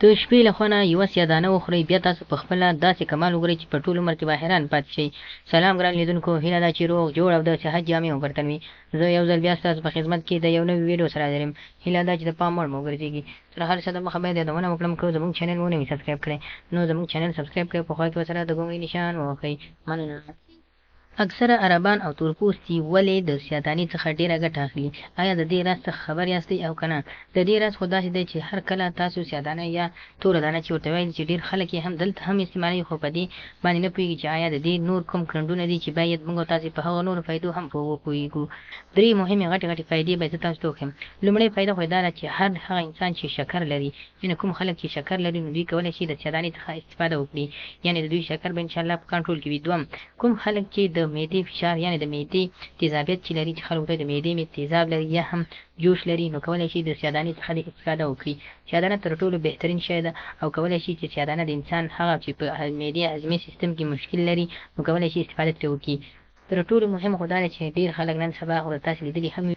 د شپې له خوا نه یوه سیاه دانه وخورئ بیا تاسو په خپله داسې کمال وګورئ چې په ټول عمر کې به حیران پاتې شئ. سلام ګران لیدونکو هیله ده چې روغ جوړ او د صحت جامې مو پر تن وي. زه یو ځل بیا ستاسو په خدمت کې د یو نوي ویډیو سره حاضر یم. هیله ده چې د پام وړ مو وګرځیږي. تر هر څه د مخه باید یادونه وکړم که زموږ چینل مو نه وي سبسکرایب کړی نو زموږ چینل سبسکرایب کړئ او په خوا کې ورسره د ګونګۍ نشان ووهئ. مننه. اکثره عربان او تور پوستي ولې د سیاه دانې څخه ډیره ګټه اخلي؟ ایا د دې راز څخه خبر یاستئ او که نه؟ د دې راز خو داسې دی چې هر کله تاسو سیاه دانه یا توره دانه چې ورته وایي چې ډیر خلک یې هم دلته هم استعمالوي خو په دې باندې نه پوهیږي چې ایا د دې نور کوم کرنډونه دي چې باید موږ او تاسې په هغو نورو فایدو هم وپوهیږو. درې مهمې غټې غټې فایدې به زه تاسو ته وښیم. لومړۍ فایده خو یې دا ده چې هر هغه انسان چې شکر لري یعنې کوم خلک چې شکر لري نو دوی کولای شي د سیاه دانې څخه استفاده وکړي یعنې د دوی شکر به انشاءالله په کنټرول کې وي. دوم، کوم خلک چې د معدې فشار یعنې د معدې تیزابیت چې لري چې خلک ورته د معدې مې تیزاب لري یا هم جوش لري نو کولای شي د سیاه دانې څخه دې استفاده وکړي. سیاه دانه تر ټولو بهترین شی ده او کولای شي چې سیاه دانه د انسان هغه چې په معدې هضمي سیستم کې مشکل لري نو کولای شي استفاده ترې وکړي. تر ټولو مهم خو دا ده چې ډیر خلک نن سبا خو تاسې لیدلي هم وي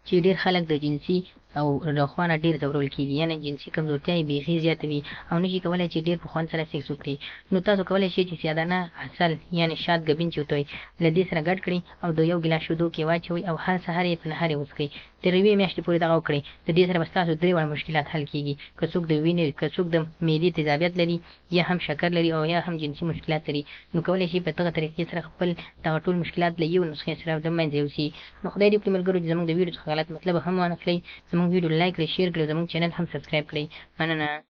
چې ډیر خلک د جنسي او له خوا نه ډیر ځورول کیږي یعنې جنسي کمزورتیا یې بیخي زیاته وي او نشي کولای چې ډیر په خوند سره سیکس وکړي نو تاسو کولای شئ چې سیاه دانه عسل یعنې شات ګبین چې ورته وایي له دې سره ګډ کړئ او د یو ګیلاس شیدو کې واچوئ او هر سهار یې په نهار یې وڅښئ تر یوې میاشتې پورې دغه وکړئ د دې سره به ستاسو درې واړه مشکلات حل کیږي که څوک د وینې که څوک د معدې تیزابیت لري یا هم شکر لري او یا هم جنسي مشکلات لري نو کولای شي په دغه طریقې سره خپل دغه ټول مشکلات له یو نسخې سره د منځه یوسي. نو خدای دې وکړي ملګرو چې زموږ د ویډیو څخه غلط مطلب هم وانخلئ. زموږ ویډیو لایک کړئ، شیر کړئ او زموږ چینل هم سبسکرایب کړئ. مننه.